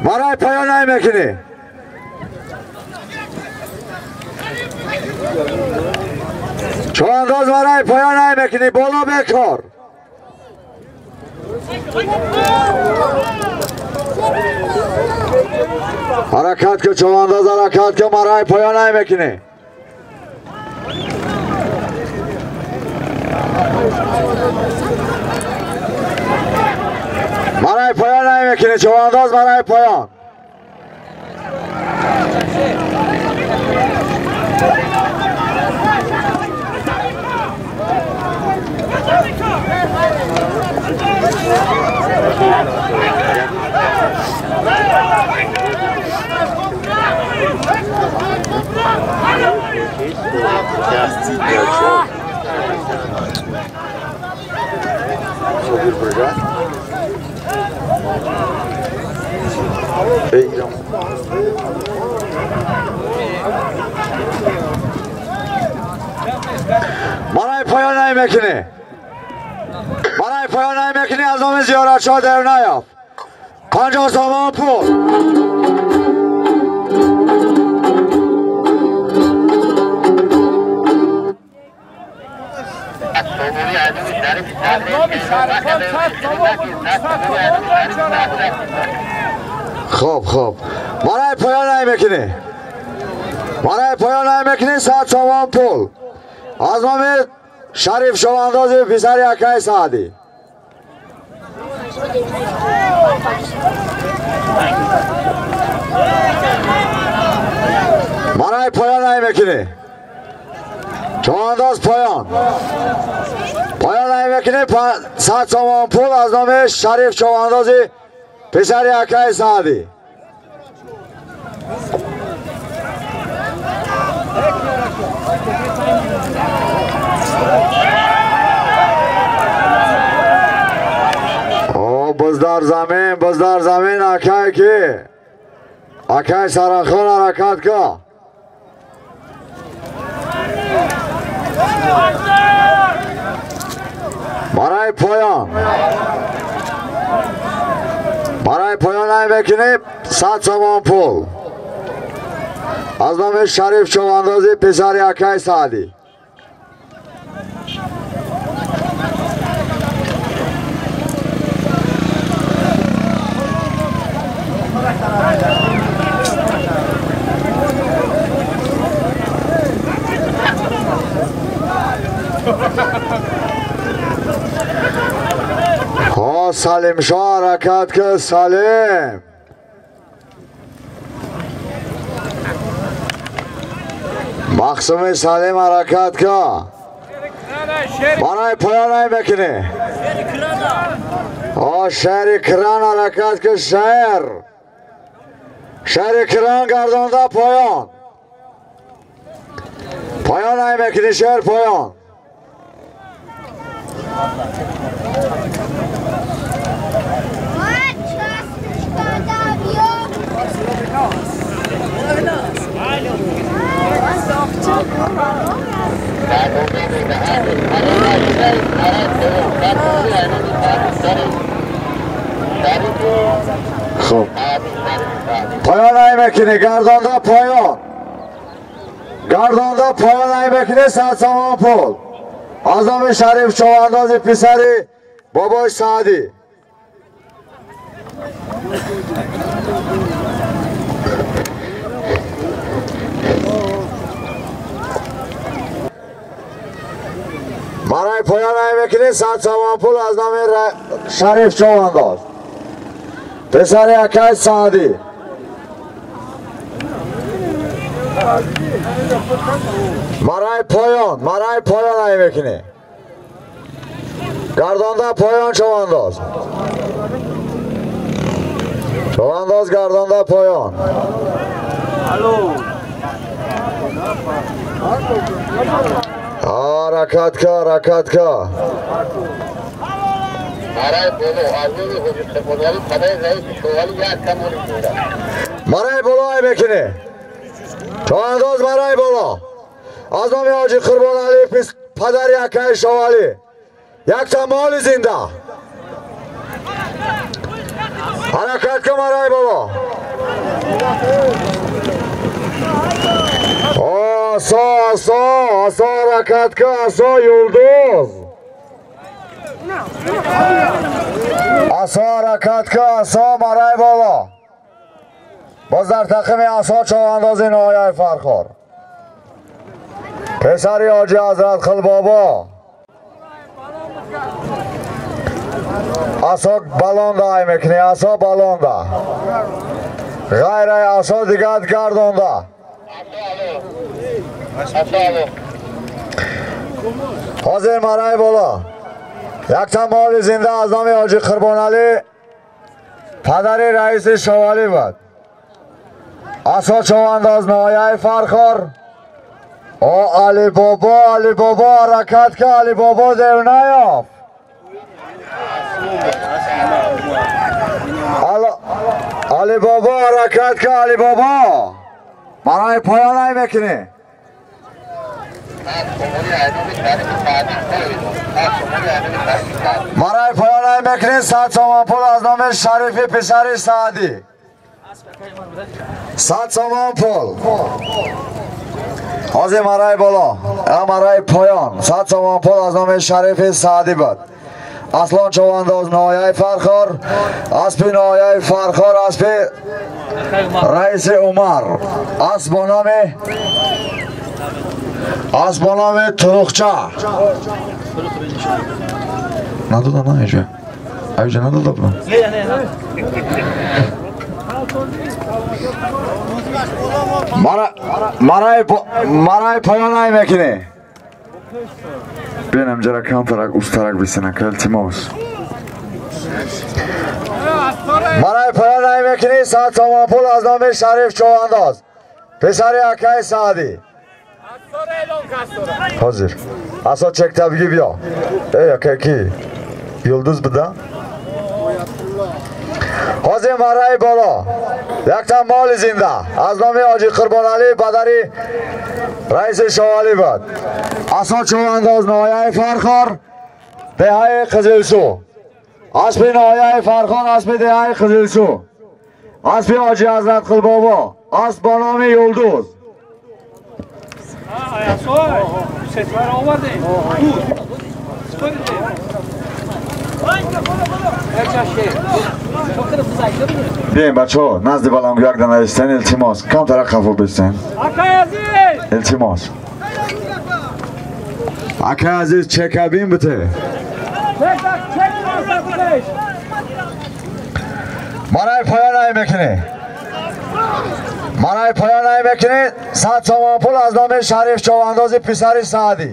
Марай поён намекунӣ. Чувандоз марай поён намекунӣ, боло бекор. Ҳаракат кун чувандоз, ҳаракат кун, марай поён намекунӣ. Марай поён намекунӣ чувандоз, марай поён. Марай поён намекунӣ. Марай поён намекунӣ, аз номи зиёратчиҳо дер наёфт. 50 сомон пул. خب خب марай поён намекунӣ. Марай поён намекунӣ, 100 сомон пул. Аз номи Шариф Шовандози писари акаи Саъдӣ. Марай поён намекунӣ. Чувандоз поён. Поён намекунӣ, 100 сомон пул аз номи Шариф Шовандози писари акаи Саъдӣ. О, буздар замин, буздар замин, акай ки? Акай Сарахон ҳаракат кун. Марай поён. Марай поён намекунӣ, 100 сомон пул. Аз номи Шариф Чувандози писари акаи Саъдӣ. Ҳо Салимшоҳ ҳаракат кун, Салим. Мақсуми Салим ҳаракат кун. Марай поён намекунӣ. Ҳо шаҳри Кран ҳаракат кун, шаҳр. Шаҳри Кран гардонда поён. Поён намекунӣ, шаҳр поён. خب поён намекунӣ, гардонда поён. Гардонда поён намекунӣ, 100 сомон пул. Аз номи Шариф Чувандози писари бобои Саъдӣ. Марай поён намекунӣ, 100 сомон пул аз номи Шариф Чувандоз писари акаи Саъдӣ. Марай поён, марай поён намекунӣ. Гардонда поён чувандоз. Чувандоз гардонда поён. Ҳаракат ка, ҳаракат ка. Марай боло мекунӣ. Чувандоз марай боло. Аз номи ҳоҷи Қурбоналӣ падари акаи Шовалӣ. Якта моли зинда. Ҳаракат кун мараи боло. Асо, асо, асо ҳаракат кун, асо юлдуз. Асо ҳаракат кун, асо мараи боло. Боз дар тақими асо човандози ноҳияи Фархор. Писари ҳоҷи Ҳазрат Қилбобо. Асо балонда ай мекунӣ, асо балонда. Ғайраи асо дигар гардонда. Ҳозир мараи боло. Якта моли зинда аз номи ҳоҷи Қурбоналӣ падари раиси Шовалӣ буд. Асо човандоз ноҳияи Фархор. О Алибобо, Алибобо ҳаракат ка, Алибобо дев наёфт. Алибобо ҳаракат ка, Алибобо. Мараи поён ай мекунӣ. Мараи поён ай мекунӣ 100 сомон пул аз номи Шарифи писари Саъдӣ. 100 сомон пул. Ҳозир мараи боло, мараи поён 100 сомон пул аз номи Шарифи Саъдӣ буд. Аслон човандоз ноҳияи Фархор, аспи ноҳияи Фархор, аспи раиси Умар, асп бо номи Турухча. Надода на иҷа. Аиҷа надода буда. Мараи поён ай мекунӣ. Бинам ҷара камтарак устарак бисинак, илтимос. Мараи поён ай мекунӣ 100 сомон пул аз номи Шариф човандоз. Писари акаи Саъдӣ. Ҳозир. Асо чекта бигӣ биё. Эй акай ки? Юлдуз буда? Ҳозир мараи боло. Якта моли зинда аз номи ҳоҷи Қурбоналӣ падари раиси Шовалӣ буд. Асо човандоз ноҳияи Фархор, деҳаи Қизилсу. Аспи ноҳияи Фархор, аспи деҳаи Қизилсу. Аспи ҳоҷи Ҳазрат Қилбобо, асп бо номи Юлдуз. Бием бачаҳо, назди балангӯяк данаистен, илтимос, камтара қафо бистен. Илтимос. Акай азиз, чекабин бите. Мараи поён ай мекунӣ. Мараи поён ай мекунӣ 100 сомон пул аз номи Шариф човандози писари Саъдӣ.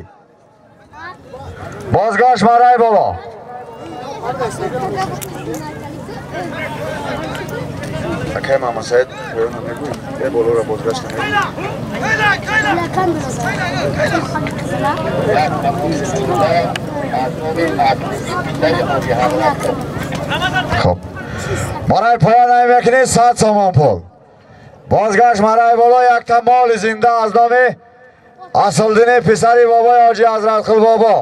Бозгашт мараи боло. Акай Мама Саид поён намегӯй, е болоро бозгашт намегӯй. Хоб. Мараи поён ай мекунӣ 100 сомон пул. Бозгашт мараи боло якта моли зинда аз номи Аслдини писари бобои ҳоҷи Ҳазрат Қилбобо.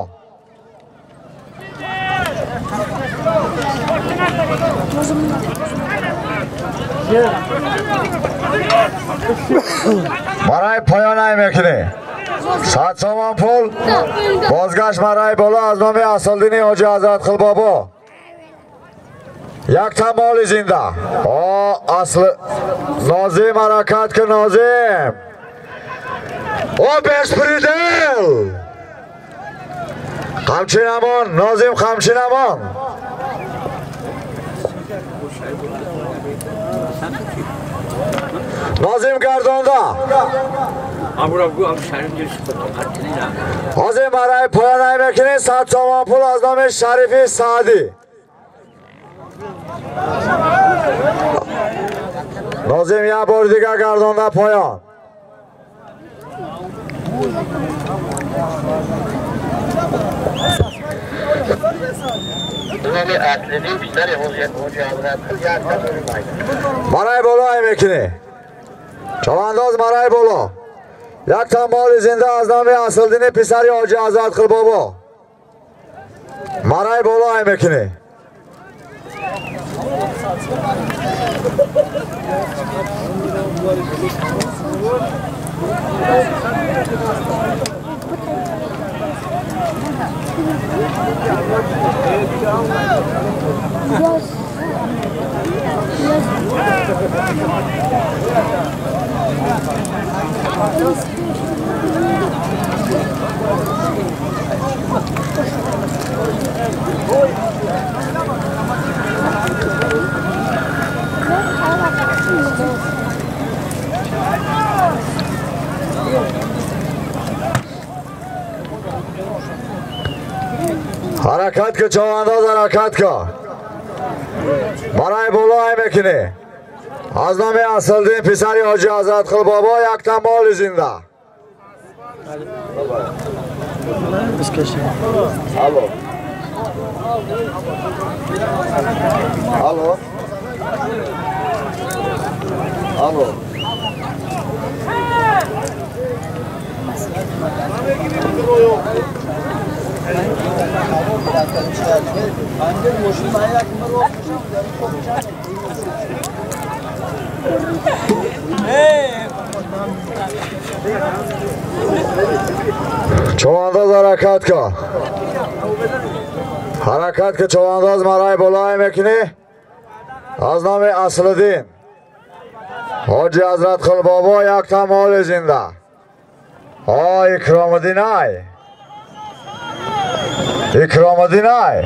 Мараи поён ай мекунӣ 100 сомон пул. Бозгашт мараи боло аз номи Аслдини ҳоҷи Ҳазрат Қилбобо. Якта моли зинда. О асл Нозим ҳаракат кун, Нозим. О беспредел. Қамчинамон, Нозим қамчинамон. Нозим гардонда. Ҳозир мараи поён ай мекунӣ 100 сомон пул аз номи Шарифи Саъдӣ. Нозим як бори дигар гардонда поён. Мараи боло ай мекунӣ. Човандоз мараи боло. Якта моли зинда аз номи Аслдини писари ҳоҷи Ҳазрат Қилбобо. Мараи боло ай мекунӣ. حرکت که چوانداز حرکت که برای بالای میکنی از نام اصلدین پسری حاجی حضرت خل بابا یک تمال زنده. الو الو الو چوانداز حرکت که حرکت که چوانداز مرای بالای میکنی از نام اصلدین حاجی حضرت خل بابا یک تمال زنده. آی اکرام آی اکرام آی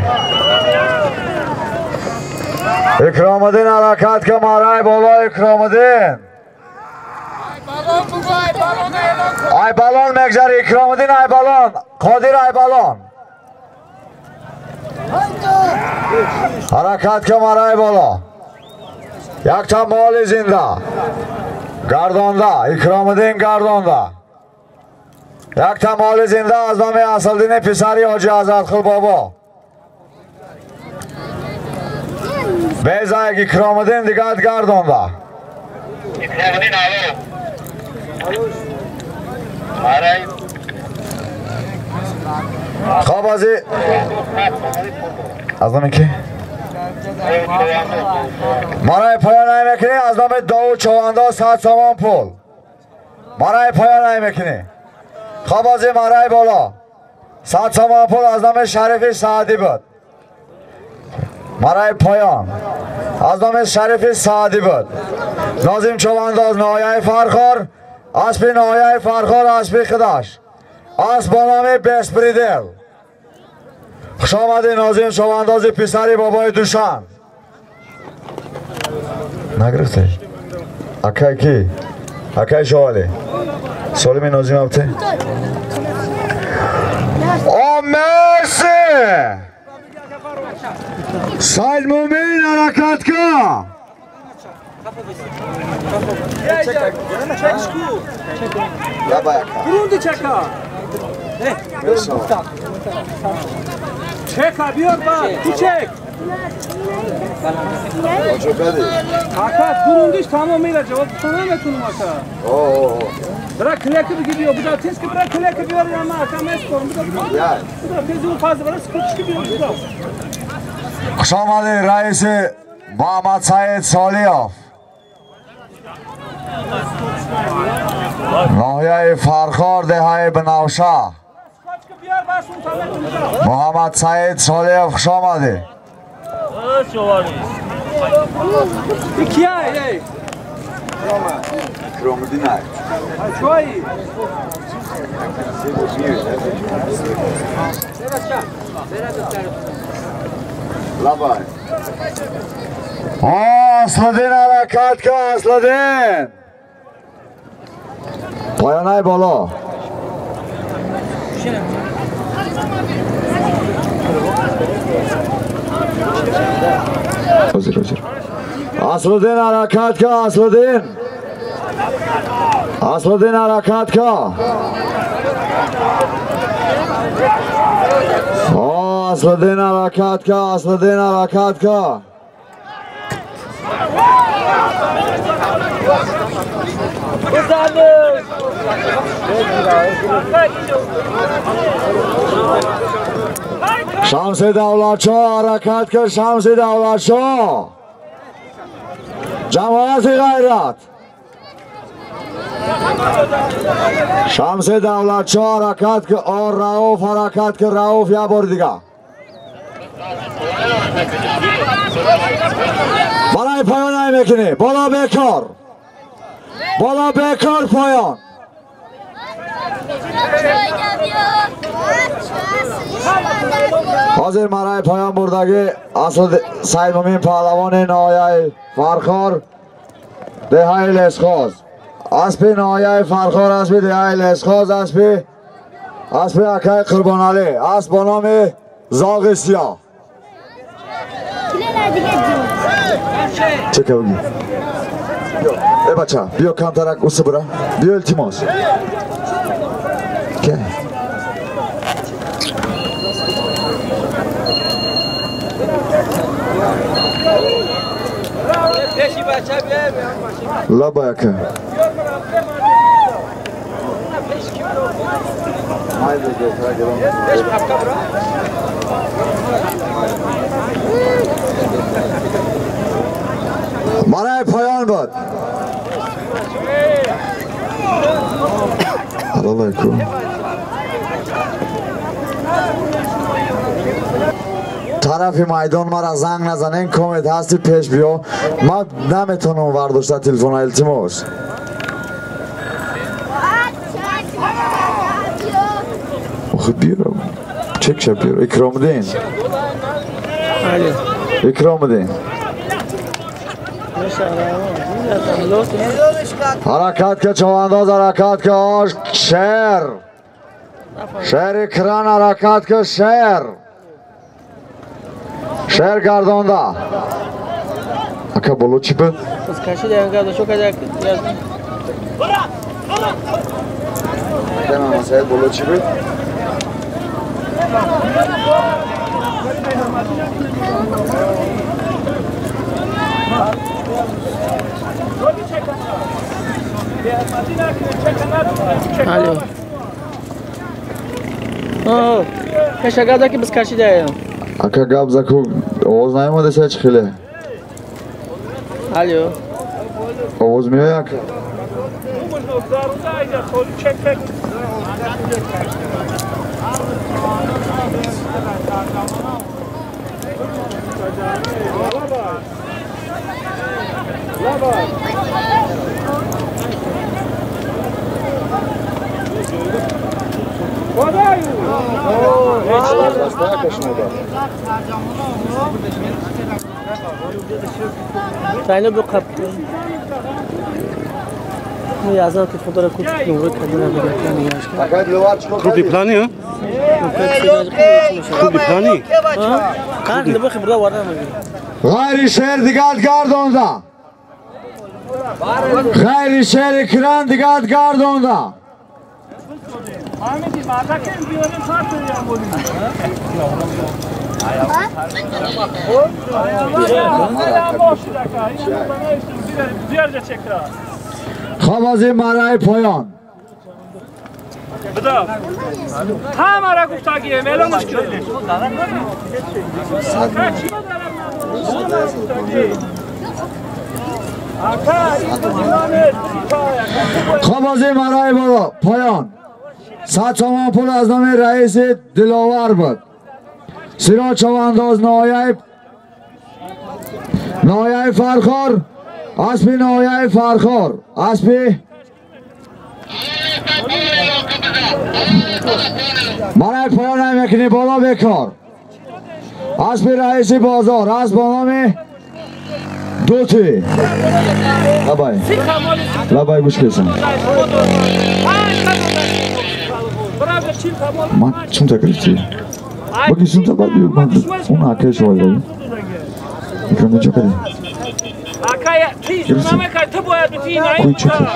اکرام الدین حرکت که مرای بالا اکرام الدین آی بالون میگذاری اکرام الدین آی بالون قادر آی بالون حرکت که مرای بالا یک تا مال زنده گردانده اکرام الدین گردانده یک تا مال زنده از نام اصلدین پسری حاجی حضرت خل بابا بیزا یک اکرام الدین دیگه گردانده. اکرام الدین الو خب از نام کی؟ مرای پایان نمیکنی از نام داود چوانداز 100 سامان پول مرای پایان نمیکنی. خب از مرای بالا 100 سامان پول از نام شریف سعدی بود. مرای پایان از نام شریف سعدی بود. ناظم چوانداز نهایه فرخار اسب نهایه فرخار اسب خداش اسب با نام بسپریدل. خوش آمدی ناظم چوانداز پسری بابای دوشان. نگرفته اکای کی؟ اکای شوالی سالمی ناظم ابته؟ آ مرسی سعید مومین حرکت کن. چکا بیار بعد تو چک آقا گروندیش تمام میره جواب تو نمیتونم آقا. برا کلک بگی بیا بودا تیز که برا کلک بیار یا ما آقا مس کن بودا بودا تیز اون فاز برا سکوچ که بیار بودا. خوش آمدید رئیس محمد سعید سالیاف ناحیه فرخار دهه بنوشه. محمد سعید سالیاف خوش آمدید. کیه؟ اکرام الدین چوی لبای اصلدین حرکت که اصلدین پایانه بالا اصلدین حرکت که اصلدین اصلدین حرکت که اصلدین حرکت که اصلدین حرکت که شمس دولتشاه حرکت که شمس دولتشاه. جماعت غیرت شمس دولت شاه حرکت که آر رؤوف حرکت که رؤوف یه بار دیگه برای پایان نمیکنی بالا بیکار بالا بیکار پایان حاضر مرای پایان بردگی اصل سید مومین پهلوان نایای فرخار دهای لسخاز اسب نایای فرخار اسب دهای لسخاز اسب اکای قربان علی اسب با نام زاغ سیاه چه که بگی ای بچه بیا کمترک اوسه برا بیا التماس که لبا یکه برای پایان بود علیکم طرف میدان مرا زنگ نزنین کمیت هستی پیش بیا من نمیتونم ورداشته تلفن التماس آخه بیارم چک شد بیارم اکرام دین اکرام دین حرکت که چوانداز حرکت که آش شیر شیر کران حرکت که شیر شیر گردانده اکا بولو چی بود؟ بولو چی بود؟ الو آه کش گاب که بس کشیده اکا گاب زکو آواز نیومده چه خیلی الو آواز میاد اکا Tayinli bu qapti. Bu yazan telefonda ko'chib nurga kadina Круги плани, а? Круги плани? Qani bu xibra varami? G'ayri sher digat gardonda. G'ayri sher ekran digat gardonda. خب از این مرای پایان همه را گفتگیه اعلامش کردیم. خب از این مرای بالا پایان 100 تومان پول از نام رئیس دلاور بود. سیرا چوانداز نایه فرخار اسبی نایه فرخار اسبی برای پایان نمیکنی بالا بکار اسبی رئیس بازار اسب با نام دوتی لبای لبای گوش کسیم من چون تا گرفتی؟ بگی چون تا باید بیو من اون اکای شوال داریم اکرام چه کردی؟ کوی چه کرد؟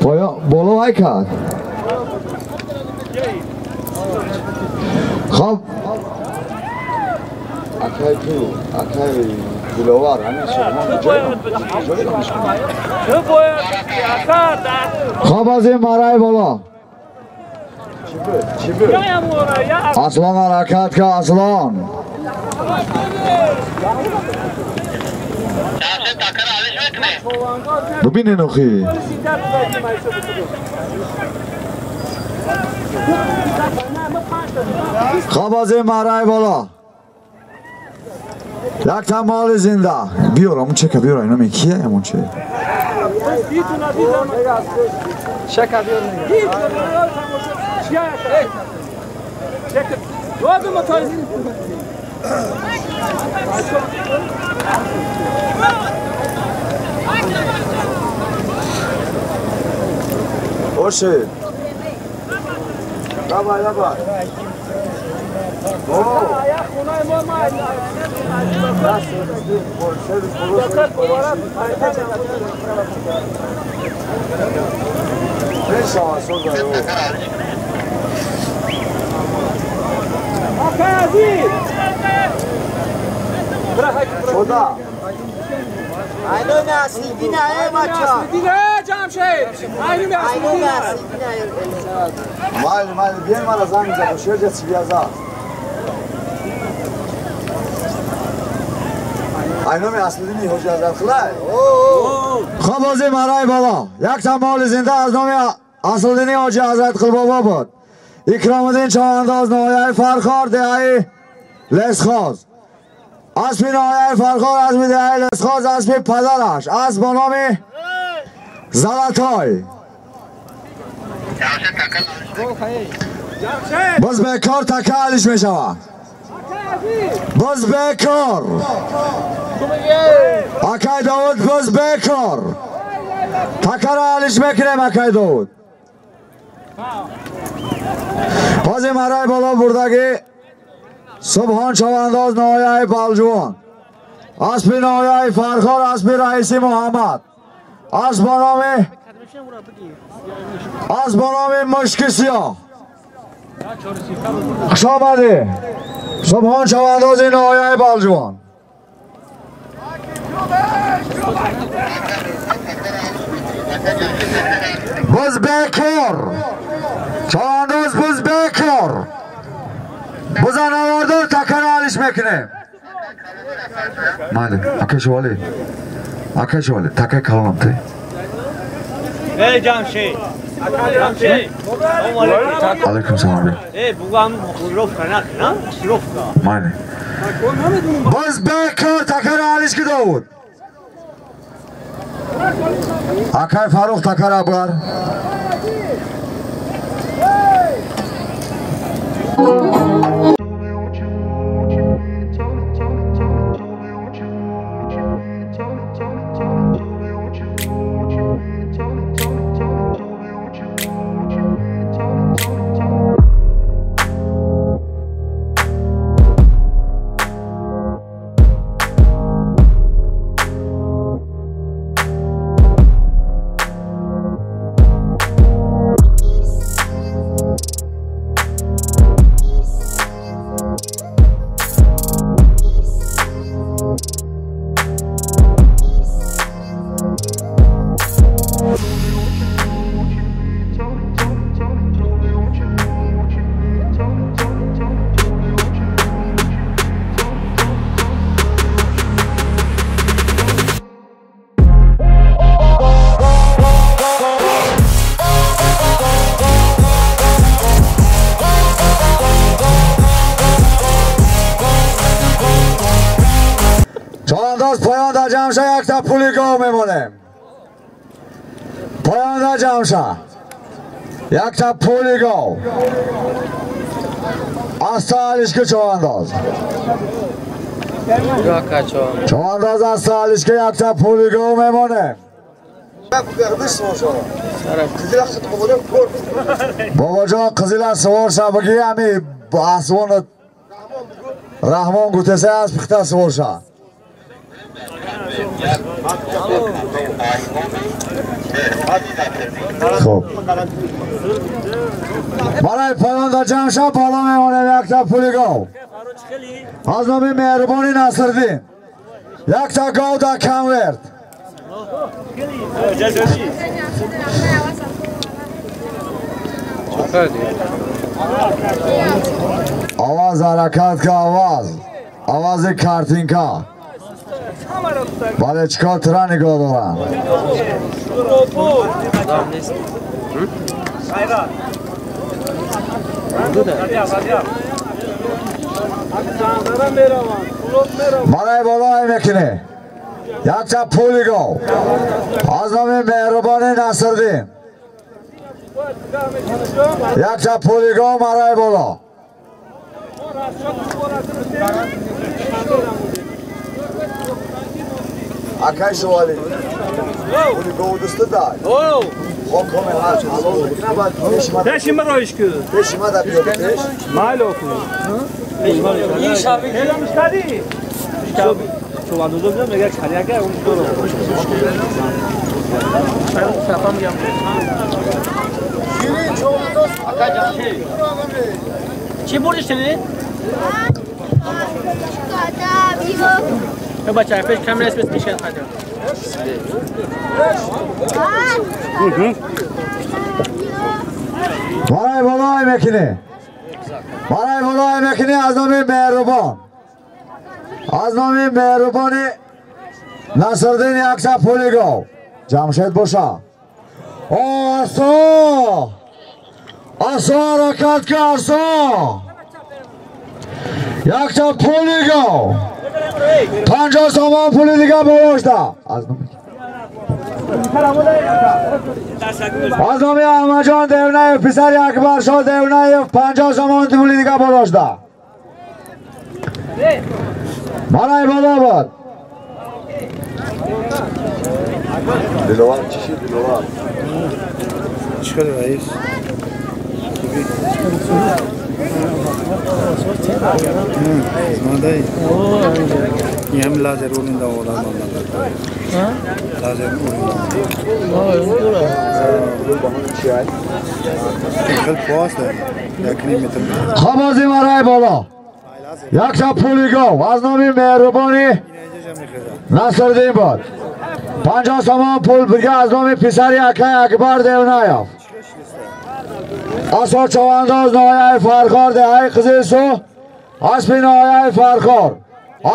پایا بالا وای کرد خب اکای تو اکای دلاور همین خب از این مرای بالا اصلان حرکت که اصلان ببینین اخی خب از این مرای بالا یک تا مال زنده بیار امون چکه بیار اینا میکیه امون چه باشه بابا بابا خب بازی مرای بالا یک تا مال زنده از نام اصلدینی حاجی حضرت قلبابا بود. اکرام الدین چاوانداز نهایه فرخار دهی لسخاز اسب نهایه فرخار اسب دهی لسخاز اسب پدرش اسب با نام زلتای باز به کار تکه علیش می شود. باز بکار اکای داود باز بکار تکر علیش میکنیم اکای داود باز مرای بالا بردگی سبحان چاوانداز نهایه بلجوان اسب نهایه فرخار اسب رئیسی محمد اسب با نام مشک سیاه. خوش آمدی سبحان چاوانداز نهایه بلجوان. باز بکار چاوانداز باز بکار بزن آوردار تکر علیش میکنیم. مالی اکه شوالی اکه شوالی تکه کلام تی ای جمشید علیکم سلام. ای بگم خروف نه نه خروف مالی باز بکار تکر علیش که داود اکای فاروق تکر ابر جمشه یک تا پولی گاو میمونیم. پایان در جمشه یک تا پولی گاو از تا علیش که چوانداز چوانداز از تا علیش که یک تا پولی گاو میمونیم. بابا جان قزیل سوار شد بگی همی اسوان رحمان گوتسه از پخته سوار شد. خب برای پایان در جمشه بالا میمانیم یک تا پولی گاو از نام مهربانی نصردین یک تا گاو در کنورد. آواز حرکت که آواز آواز کارتینکا. бале чикор тира нигоҳ доранд. Барои болои мекунӣ якта пули гов аз номи меҳрубони Насриддин, якта пули гов барои боло. Акай шували пули гов дӯста дай. Хоб коме ҳаст ҳалол мекунам, баъд пеши ма роиш ку, пеши ма да биё пеш майло ку. Ин шаби хелам иштади чувандозо мега чаляка он дору. Сафам ям. Чӣ бурдиш тени? Бача, пеш камера спес мишел хадам. Барои болои мекунӣ, барои болои мекунӣ аз номи меҳрубон, аз номи меҳрубони Насриддин якта пули гов. Ҷамшед боша. Асо! Асо ҳаракат ки асо! Якта пули гов. 50 сомон пули дига болошта. Аз номи Аҳмадҷон Девнаев, писари Акбаршоҳ Девнаев, 50 сомон пули дига болошта. Барои боло буд. Диловар чӣ шид? Диловар чӣ кардӣ раис? Ин лазер уринда олад, лазер уринда. Хоб бозӣ барои боло. Якта пули гов аз номи меҳрубони Насриддин буд. 50 сомон пул дига аз номи писари акай Акбар Девнаев. Асо чавандоз ноҳияи Фархор, деҳаи Қизилсу, аспи ноҳияи Фархор,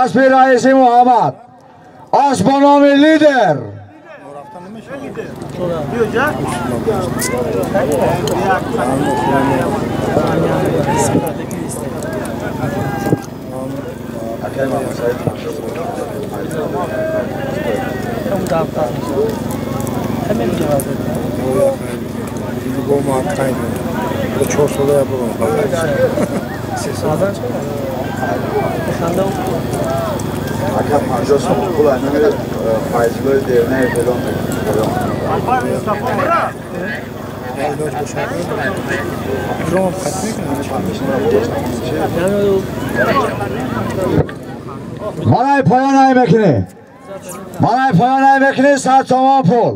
аспи раиси Муҳаммад, асп бо номи Лидер. Ака 50 сомон пул ай Файзуллои Девнаев эълон мекунад. Барои поён ай мекунӣ, барои поён ай мекунӣ 100 сомон пул,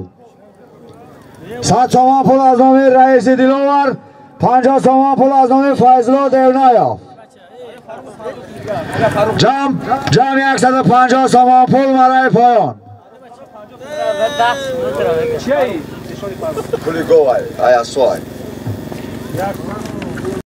100 сомон пул аз номи раиси Диловар, 50 сомон пул аз номи Файзулло Девнаев. Ҷамъ 150 сомон пул барои поён. Пули гов ай, ай асо ай.